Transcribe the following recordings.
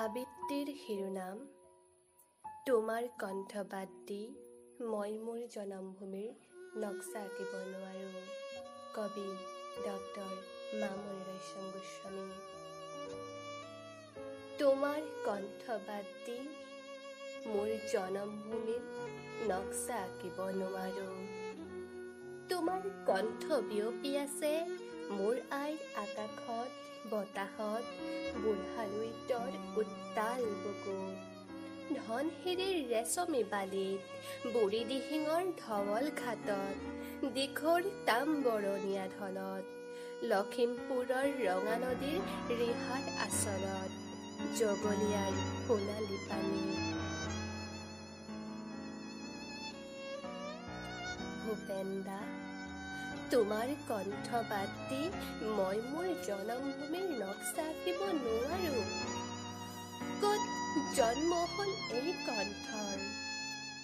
আবৃত্তিৰ শিৰোনাম তোমাৰ কণ্ঠ বাদ দি মই মোৰ জনমভূমিৰ নক্সা আঁকিব নোৱাৰোঁ। কবি ডক্টৰ মামণি ৰয়ছম গোস্বামী। তোমাৰ কণ্ঠ বাদ দি মোৰ জনমভূমিৰ নক্সা আঁকিব নোৱাৰোঁ। তোমাৰ কণ্ঠ বিয়পি আছে মোৰ আইৰ আকাশত, বতাহত, বুঢ়ালুইতৰ উত্তাল বুকুত, ধনশিৰিৰ ৰেচমী বালিত, বুঢ়ীদিহিঙৰ ধৱল ঘাটত, দিখৌৰ তামবৰণীয়া ঢলত, লখিমপুৰৰ ৰঙা নদীৰ ৰিহাৰ আঁচলত, জগলীয়াৰ সোণালী পানীত। ভূপেন দা, তোমাৰ কণ্ঠ বাদ দি মই মোৰ জনমভূমিৰ নক্সা আঁকিব নোৱাৰোঁ। ক'ত জন্ম হ'ল এই কণ্ঠৰ?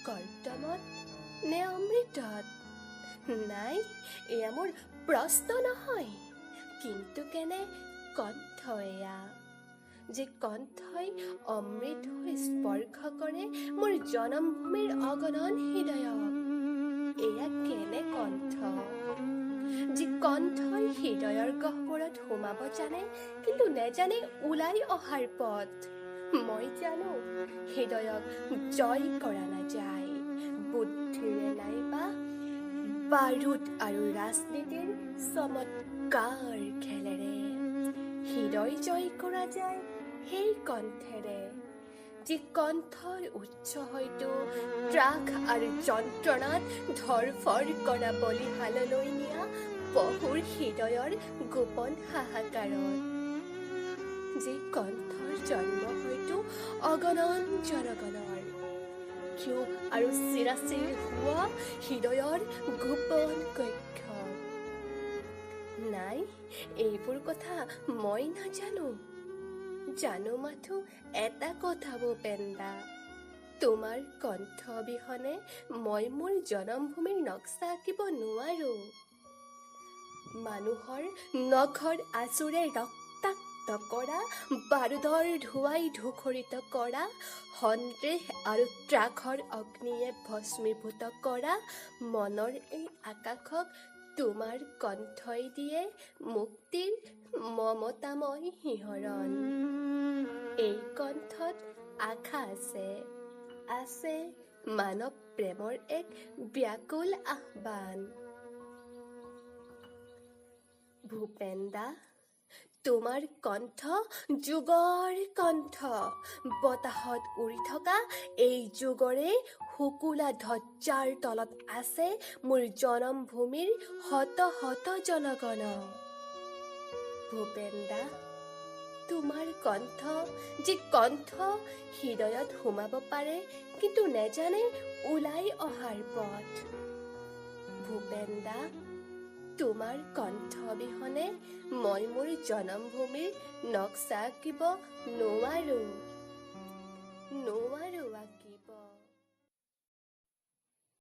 কৰ্দমত নে অমৃতত? নাই, এয়া মোৰ প্ৰশ্ন নহয়, কিন্তু কেনে কণ্ঠ এয়া, যি কণ্ঠই অমৃত হৈ স্পৰ্শ কৰে মোৰ জনমভূমিৰ অগণন হৃদয়ক। এয়া কেনে কণ্ঠ, যি কণ্ঠই হৃদয়ৰ গহ্বৰত সোমাব জানে, কিন্তু নেজানে ওলাই অহাৰ পথ। মই জানো হৃদয়ক জয় কৰা নাযায় বুদ্ধিৰে নাইবা বাৰুদ আৰু ৰাজনীতিৰ চমৎকাৰ খেলেৰে। হৃদয় জয় কৰা যায় সেই কণ্ঠেৰে, যি কণ্ঠৰ উৎস হয়তো ত্ৰাস আৰু যন্ত্ৰণাত ধৰফৰ কৰা বলিশাললৈ নিয়া পহুৰ হৃদয়ৰ গোপন হাহাকাৰত, যি কণ্ঠৰ জন্ম হয়তো অগণন জনগণৰ ক্ষোভ আৰু চিৰাচিৰ হোৱা হৃদয়ৰ গোপন কক্ষত। নাই, এইবোৰ কথা মই নাজানো। জানো মাথো এটা কথা ভূপেন দা, তোমাৰ কণ্ঠ অবিহনে মই মোৰ জনমভূমিৰ নক্সা আঁকিব নোৱাৰোঁ। মানুহৰ নখৰ আঁচোৰে ৰক্তাক্ত কৰা, বাৰুদৰ ধোঁৱাই ধূসৰিত কৰা, সন্দেহ আৰু ত্ৰাসৰ অগ্নিয়ে ভস্মীভূত কৰা মনৰ এই আকাশক তোমাৰ কণ্ঠই দিয়ে মুক্তিৰ মমতাময় শিহৰণ। এই কণ্ঠত আশা আছে, আছে মানৱ প্ৰেমৰ এক ব্যাকুল আহ্বান। ভূপেন দা, তোমাৰ কণ্ঠ যুগৰ কণ্ঠ। বতাহত উৰি থকা এই যুগৰে শুকুলা ধ্বজাৰ তলত আছে মোৰ জনমভূমিৰ শত শত জনগণ। ভূপেন দা, তোমাৰ কণ্ঠ, যি কণ্ঠ হৃদয়ত সোমাব পাৰে কিন্তু নেজানে ওলাই অহাৰ পথ। ভূপেন দা, তোমাৰ কণ্ঠ অবিহনে মই মোৰ জনমভূমিৰ নক্সা আঁকিব নোৱাৰোঁ, নোৱাৰোঁ আঁকিব।